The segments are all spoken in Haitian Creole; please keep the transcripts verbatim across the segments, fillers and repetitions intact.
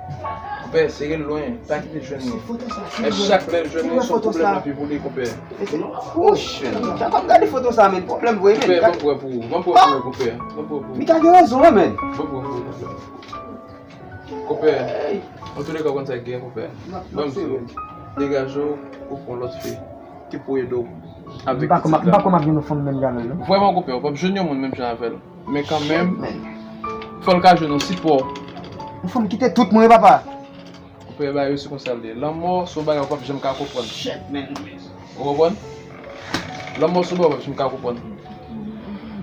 Konpè, sere l lwen, pa kite l jwenn nou. Men chak lè l jwenn nou, se yon pwoblèm nan vi pou li, konpè. Wouch, chak fwa m gade foto sa, men pwoblèm vre, men. Konpè, ban m pran pou ou, ban m pran pou ou, konpè. Ban m pran pou ou. Mika gen rezon, wi, men. Ban m pran pou ou, konpè. Konpè, antouleka, w konn sa k gen, konpè. Ban m di w, degaje w, ou pran lòt fi ki pou ede w avèk pitit la. M pa kwè m ap jwenn yon fanm menm jan avè l, non. Vrèman, konpè, w p ap jwenn yon moun menm jan avè l. Men kanmenm, fò l ka jwenn yon sipò. Yon fanm kite tout mwen, papa. Konpè, bagay yo se konsa l ye. Lanmò se yon bagay ou p ap janm ka konprann. Ou konprann? Lanmò se yon bagay ou p ap janm ka konprann.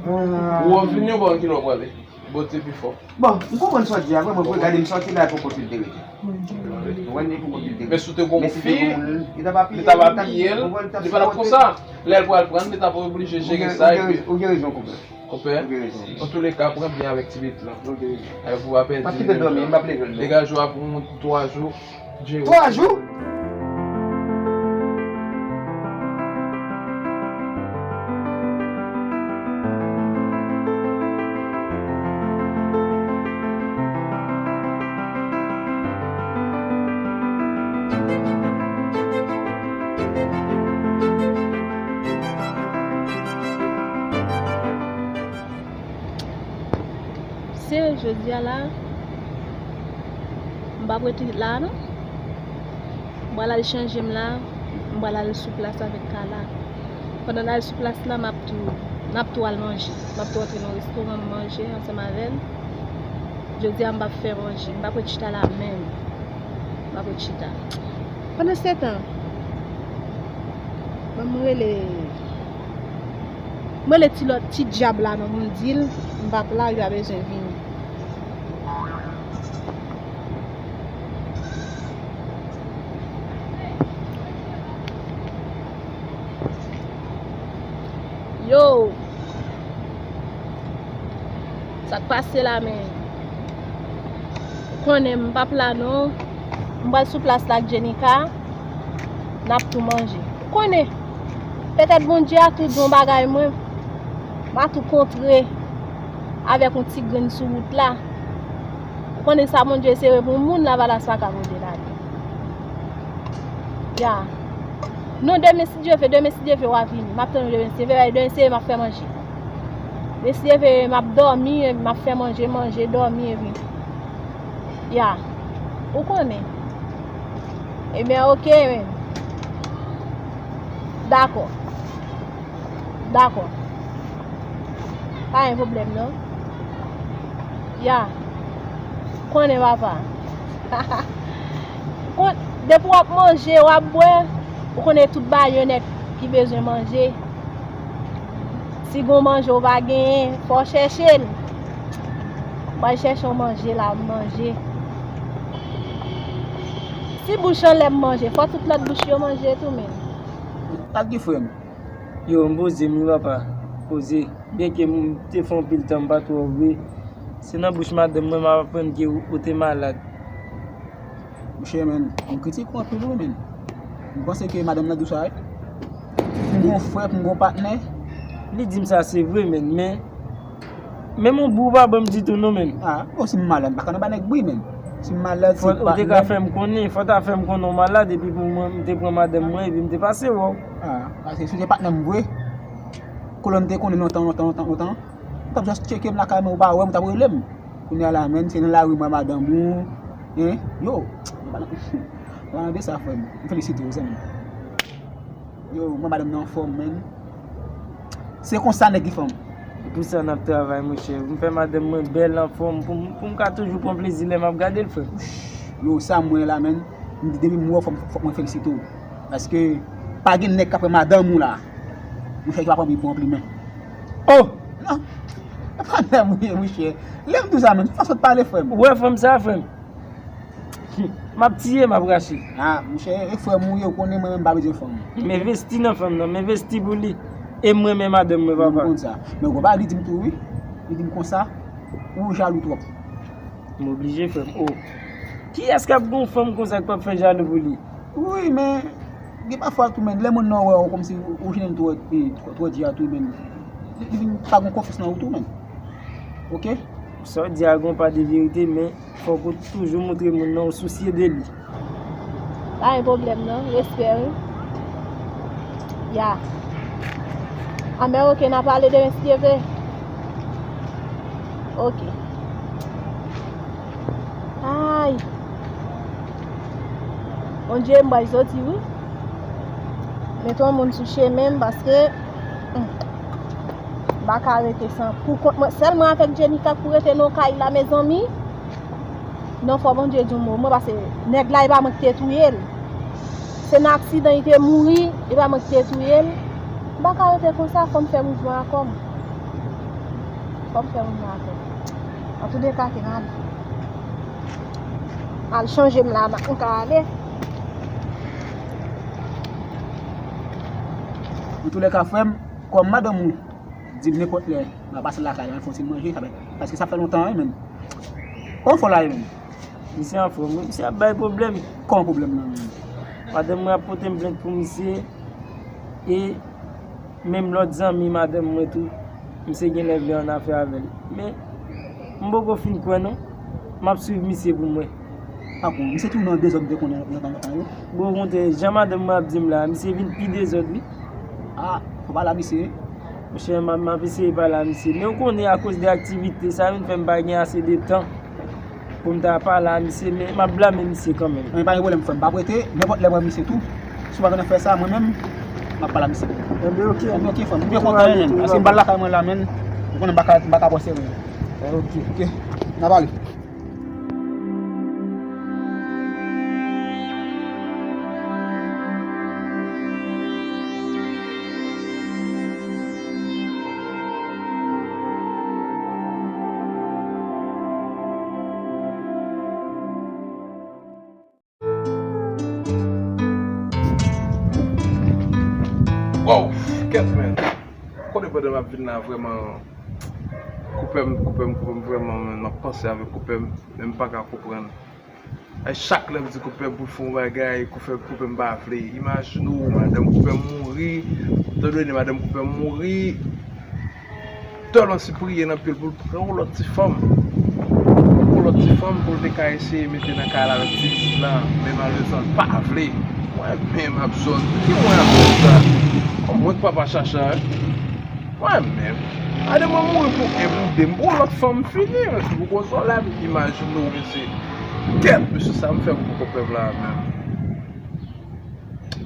Ou anvi vini, ou pa konn kilè w prale. Bondye pi fò. Bon, m konprann sa w di a, vrèman vre, gade m sòti la, poko pil te rete. Mwen, li poko pil te rete. Men si w te gon fi, li t ap apiye l, li pa t ap konsa. Lè l pral pran l, li t ap oblije jere sa, epi. Ou gen rezon, konpè. Konpè, antouleka, pran byen avèk ti pitit lan. Epi pou w pa pèdi li menm jan. Degaje w pou yon twa jou. Twa jou? Se jodi a la, m p ap rete la non. M pral al chanje m la, m pral al sou plas avèk Kala. Pandan n al sou plas la, m ap tou, n ap tou al manje. M ap tou antre nan restoran, m manje ansanm avè l. Jodi a, m p ap fè manje, m p ap ret chita la menm. M ap ret chita. Pandansetan, ban m rele, m rele ti lòt, ti dyab la non, pou m di l m p ap la, yo a bezwen vini. Yo! Sa k pase la, men? Ou konnen m p ap la non. M pral sou plas la ak Jenika. N ap tou manje. Ou konnen, petèt Bondye a tou di yon bagay mwen. M a tou kontre avèk yon ti grenn sou wout la. Ou konnen sa Bondye sere pou moun, lavalas pa ka vole ladan. Ya. Non, demen si Dye vle, demen si Dye vle, w a vini. M ap tann ou demen si Dye vle, demen si Dye vle, m ap fè manje. Demen si Dye vle, m ap dòmi, m ap fè manje, manje, dòmi, epi. Ya. Ou konnen. Ebyen, oke, men. Dakò. Dakò. Pa gen pwoblèm, non. Ya. Konnen, papa. Kon-, depi w ap manje, w ap bwè, ou konnen tout bagay yo nèt ki bezwen manje. Si gon manje ou pa genyen, fò w chèche l. Mwen chèche yon manje la, m manje. Si bouch anlè m manje, fò tout lòt bouch yo manje tou, men. Ak di frè m. Yo, m poze m wi papa. Poze. Byenke m te fè yon pil tan m pa twò vre. Se nan bouch madanm mwen m ap aprann ke ou, ou te malad. Monchè, men, m kritike w anpil wi, men. M panse ke madanm nan dous a, wi. M gon frè, m gon patnè. Li di m sa se vre, men, men Menm yon bri w pa ban m ditou non, menn. Ah, bon, si m malad, m pa ka nan ba nèg bri, menn. Si m malad, se patnè m. Fò w te ka fè m konnen, fò w ta fè m konnen w malad, epi pou mwen, m te pran madanm mwen, epi m te pase wè w. Ah, paske si w te patnè m vre, koulè w m te konnen lontan, lontan, lontan, lontan, m t ap just tcheke m lakay mwen, ou pa wè m, ou t ap rele m. Kounye a la, menn, se nan lari m wè madanm ou, hein, yo, m pa nan, m pa nan de sa, frè m. M felisite w, zanmi m. Yo, mwen madanm nan anfòm, menn. Se konsa nèg ki fanm. Se pou sa n ap travay, monchè. M fè madanm mwen bèl, anfòm, pou m, pou m ka toujou pran plezi lè m ap gade l, frè m. Yo, sa mwen la, menn. M di depi m wè w, fòk, fòk mwen felisite w. Paske pa gen nèg k ap wè madanm ou la. Monchè, ki pa pran bri pou anplimen. Oh! Non. E pa nèg ou ye, monchè. Lè m di w sa, menn, se fason w pale, frè m. Ou wè fanm sa, frè m? M ap tiye, m ap rache. Ah, monchè, e frè m ou ye, ou konnen mwen menm m pa bezwen fanm. M envesti nan fanm nan, m envesti pou li. E m renmen madanm mwen, papa. M konn sa. Men ou pa li di m tou, wi. Li di m konsa, ou jalou twòp. M oblije, frè m. Oh. Kiyès k ap gon fanm konsa k p ap fè jalou pou li? Wi, men gen pafwa tou, menn, lè moun nan wè w kòmsi ou jennen twò, twò, twò di a tou, menn. Li, li vin pa gon konfyans nan ou tou, menn. Oke? Sa w di a gon pa de verite, men Fòk ou toujou montre moun nan ou sousye de li. Pa gen pwoblèm non, respè wi. Ya. Anben, oke, n a pale demen si Dye vle. Oke. Ay. Bondye, m pral soti wi. Mete yon moun sou chemen m paske, hmm, m pa ka rete san, pou kont mwen, sèl mwen avèk Jenika k pou rete nan kay la, mezanmi. Non, fò Bondye di yon mo. Mwen, paske nèg la, e pa mwen ki te touye l. Se nan aksidan li te mouri, e pa mwen ki te touye l. M pa ka rete konsa, fò m fè mouvman a kò m. Fò m fè mouvman a kò m. Antouleka, ke m al, al chanje m la, m ka ale. Antouleka, frè m, kòm madanm ou di m nenpòt lè, m a pase lakay la, fè yon ti manje, sa fè, paske sa fè lontan, wi, menm. Kòman fò la ye menm? Misye anfòm wi, misye ap bay pwoblèm. Kòman pwoblèm nan menm? Madanm mwen ap pote m plent pou misye, e menm lòt zanmi madanm mwen tou, misye genlè vle annafè avè l. Men, m poko fin kwè non. M ap swiv misye pou m wè. Ankò, misye tounen an dezòd de konnen nan tan yo. Bon, okontrè, jan madanm mwen ap di m la, misye vin pi dezòd wi. Ah, fò pale a misye. Monchè, m ap, m ap eseye pale a misye. Men ou konnen, akoz de aktivite, sa vin fè m pa gen ase de tan pou m ta pale a misye, men m ap blame misye kanmenm. Men pa gen pwoblèm, frè m. M p ap rete, nenpòt lè m wè misye tou. Si w pa gen fè sa, mwen menm, m ap pale a misye. Enben, oke. Enben, oke, frè m. M byen kontan, menm. Paske m pral lakay mwen la, menm. Ou konnen m pa ka, m pa ka pran serye. Oke. Oke. N a pale. Wow, kèt men. Kote pandan m ap vin la vrèman, koupe m, koupe m, koupe m vrèman, men m ap panse avèk koupe m, men m pa ka konprann. Ay, chak lè m di koupe m pou l fè yon bagay, koupe, koupe m pa vle. Imajine w, madanm koupe m mouri, tande madanm koupe m mouri. Tèlman sipriye nan pye l pou l pran yon lòt ti fanm. Yon lòt ti fanm pou l te ka eseye mete nan kay la avèk ti pitit la. Men malerezman, l pa vle. Mwen menm, Abzòn, ki mwen ap fè sa? Kòm mwen k papa Chacha, wi. Mwen menm. Gade mwen mouri pou en, pou de, m pou yon lòt fanm fini, men si pou konsolè m, imajine w, mesye. Kèt, mesye, sa m fè pou konpè m la menm.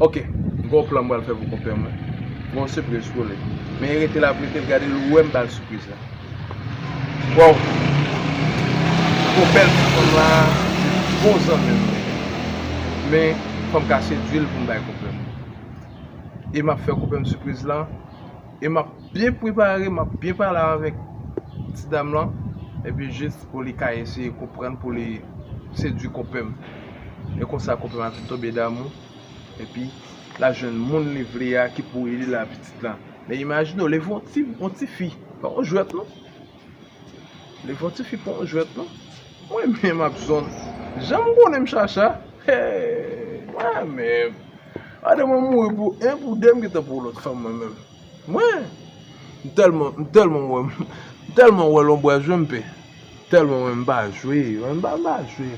Ok, m gen yon plan m pral fè pou konpè mwen. M gen yon sipriz pou li. Men rete l ap rete l, gade l wè m ba l sipriz la. Waw. Gwo bèl ti fanm la, se bon zanmi m li ye. Men fò m ka sedui l pou m bay konpè m. E m ap fè konpè m sipriz la. E m ap byen prepare, m ap byen pale avèk ti dam lan. Epi jis pou li ka eseye konprann, pou li sedui konpè m. E konsa konpè m ap vin tonbe damou. Epi l ap jwenn moun li vle a ki pou li la pitit la. Men imajine w, leve yon ti, yon ti fi. Pa yon jwèt non. Leve yon ti fi pa yon jwèt non. Mwen menm Abzòn. Jan m konnen m Chacha. Hey, mwen menm. Gade mwen mouri pou en, pou de, m gentan pou lòt fanm mwen menm. Mwen, m tèlman, m tèlman wè, m tèlman wè lonbwaj wi m pè. Tèlman wè m pa jwe, m pa, m pa jwe.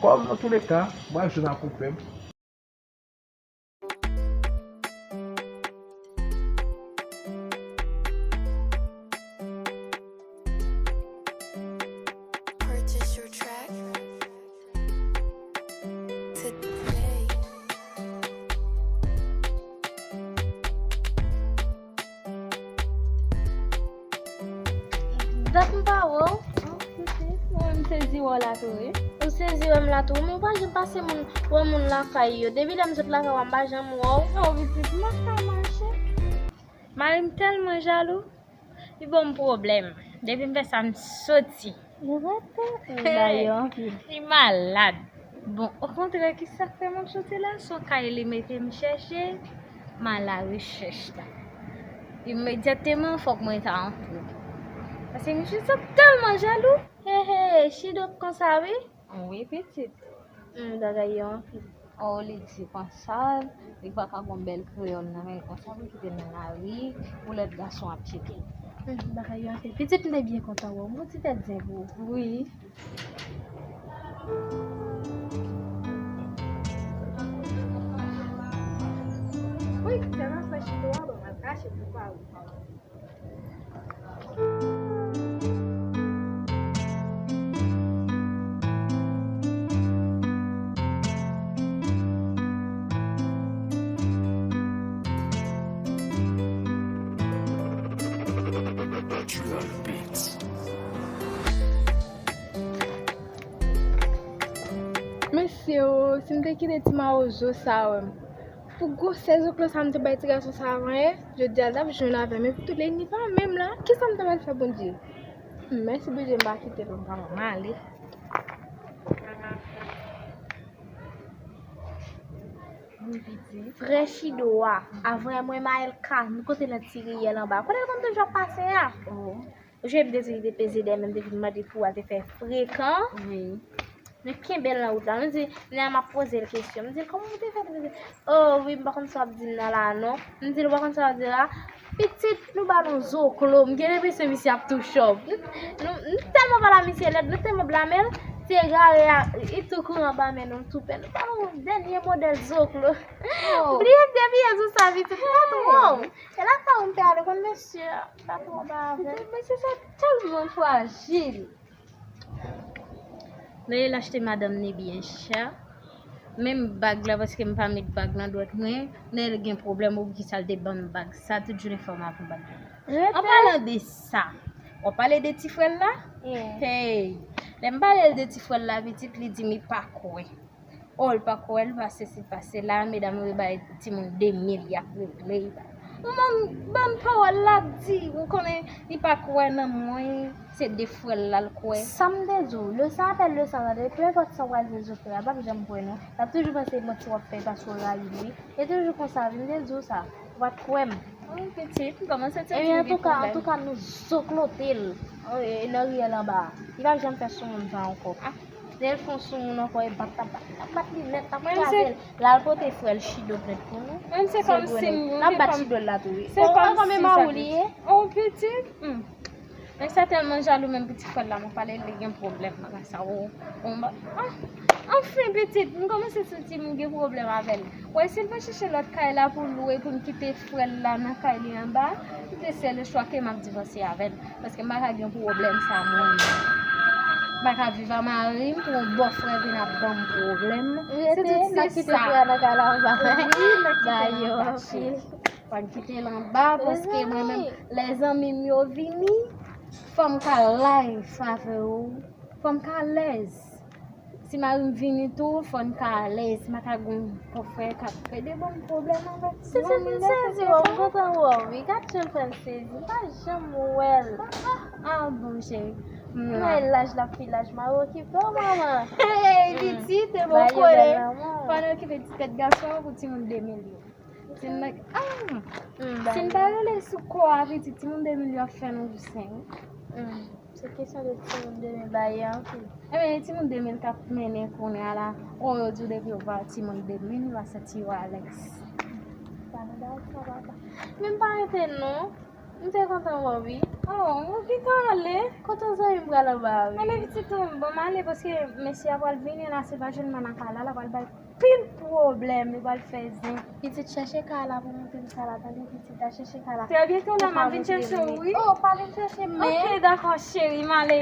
Kòm nan touleka, m pral jwenn ak konpè m. Purchase your track today. Dat m pa wè w. Mwen, m sezi wè w la tou, wi. Ou sezi wè m la tou. Men w pa janm pase moun, wè moun lakay yo. Depi lè m sot lakay w a, m pa janm wè w. Non, pitit, m ap ka mache. Mari m tèlman jalou. Li ban m pwoblèm. Depi m fè sa, m soti. Li rete. M ba yo anpil. Li malad. Bon, okontrè, kisa k fè m ap soti la? Se yon kay li mete m chèche, m al arechèch la. Imedyatman, fòk mwen ta antre. Paske misye sa tèlman jalou. He, he, chidòk konsa, wi. Wi, pitit. Hmm, bagay yo anpil. Oh, li di konsa, li pa ka gon bèl kreyòl nan men l konsa pou kite l nan lari, pou lòt gason ap tcheke l. Hmm, bagay yo anpil. Pitit, m te byen kontan wè w. M gon ti tèt zen pou ou. Wi. Rido a, ban m al kache pou pa wè. Mesye o, si m te kite ti mawozo sa wè m. Pou gwosè zoklo sa m te bay ti gason sa avan yè, jodi a l t ap jwenn avè m, epi tou lènmi pa menm la, kisa m ta pral fè Bondye? Mèsi Bondye m pa kite l, m pa m ale. Frè Chido a, a vrè mwen Maelka, nou kote nan ti riyèl anba. Kote l konn toujou ap pase a? Ou jwe m te di li te peze dèyè m, m te vin mande pou al te fè frekan. Wi. Nou kenbe l nan wout la. M di, nèg la m ap poze l kesyon. M di l, kòman ou te fè te peze? Oh, wi, m pa konn sa w ap di m nan la, non. M di l, ou pa konn sa w ap di la? Pitit, nou ba l yon zoklo. M gen enpresyon misye ap touche w. Nou, nou tèlman pale a misye lèd, nou tèlman blame l, ti egare a, li tou kouri anba men nou, l tou pè. Nou ba l yon dènye modèl zoklo. Oh. Bliye m te bliye di w sa, pitit, patwon. E la sa w m te ale konn mesye a, patwon pa avè l. Mesye sa tèlman frajil. Neye l achte madanm ni byen chè. Menm bag la, paske m pa met bag nan dwèt mwen. Neye l gen pwoblèm, ou kisa l te ban m bag sa, tout jounen fò m avè bag la. An palan de sa, w ap pale de ti frè l la? Hey, lè m pale l de ti frè l la, pitit, li di m li pa kwè. Oh, l pa kwè, l pa sesi, l pa sela, medam yo bay timoun de mil, y ap regle. Mwen, ban m pawòl la, di, ou konnen, li pa kwè nan mwen, se de frè l la l kwè. Sa m te di w, le sang appelle le sang, tande, peu importe sa w pral di zoklo a, l p ap janm kwè non. L ap toujou panse manti w ap fè paske w rayi li. E toujou konsa, wi, m te di w sa, ou pa t kwè m. Oh, pitit, m kòmanse santi m gen pwoblèm. Ebyen, antouka, antouka, nou zoklote l. Oh, e nan riyèl anba a. Li p ap janm fè soumoun sa ankò. Lè l fè yon soumoun ankò, e bat, t ap bat, t ap bat li nèt, t ap kraze l. L al pote frè l Chido plent pou nou. Menm se kòmsi m, n ap bat Chido la tou, wi. Se kòmsi sa te. Oh, pitit. Hmm. Nèg sa tèlman jalou, menm pou ti frè l la, mwen pale l, li gen pwoblèm nan sa. Ou, ou, ah, anfen, pitit, m kòmanse santi m gen pwoblèm avè l. Wè, si l pa chèche lòt kay la pou lwe, pou n kite frè l la nan kay li anba, se sèl chwa ke m ap divanse avè l. Paske m pa ka gen pwoblèm sa mwen menm. M pa ka viv a mari m pou yon bòfrè vin ap ban m pwoblèm. Rete, n ap kite frè a nan kay la anba. Wi, n ap kite l anba, cheri. Pa kite l anba, paske mwen menm, lè zanmi m yo vini, fò m ka live avè w. Fò m ka alèz. Si mari m vini tou, fò n ka alèz. M pa ka gon bòfrè k ap plede ban m pwoblèm avèk zanmi m. Pitit, m sezi wè w, m kontan wè w, wi. Gad jan l fè m sezi. M pa janm wè l. Ah, ah, ah, bon, cheri. Mwen laj la pi laj, mari okipe w, manman. Hey, pitit, e bon kole. Pa n okipe ti tèt gason an pou timoun de mil yo. Si n, ah, si n pa rele sou kò a, pitit, timoun de mil yo ap fè nou dousen, wi. Hmm. Se kesyon de timoun de mil ba ye anpil. Ebyen, timoun de mil k ap mennen kounye a la. Oh, yo di w depi yo pa timoun de mil, yo pa santi yo alèz. Pa nan bagay sa, papa. Men m pa rete non. M te kontan wè w, wi. Oh, ou gentan ale? Kote zanmi m pral anba a, wi. Ale, pitit, bon, m ale, paske mesye a pral vini la, se pa jwenn mwen nan kay la, l ap pral bay pil pwoblèm, li pral fè zen. Pitit, chèche kay la pou montre m kay la, tande, pitit, al chèche kay la. Trè byento la, m ap vin chèche w, wi. Oh, pa vin chèche m, men. Ok, dakò, cheri, m ale.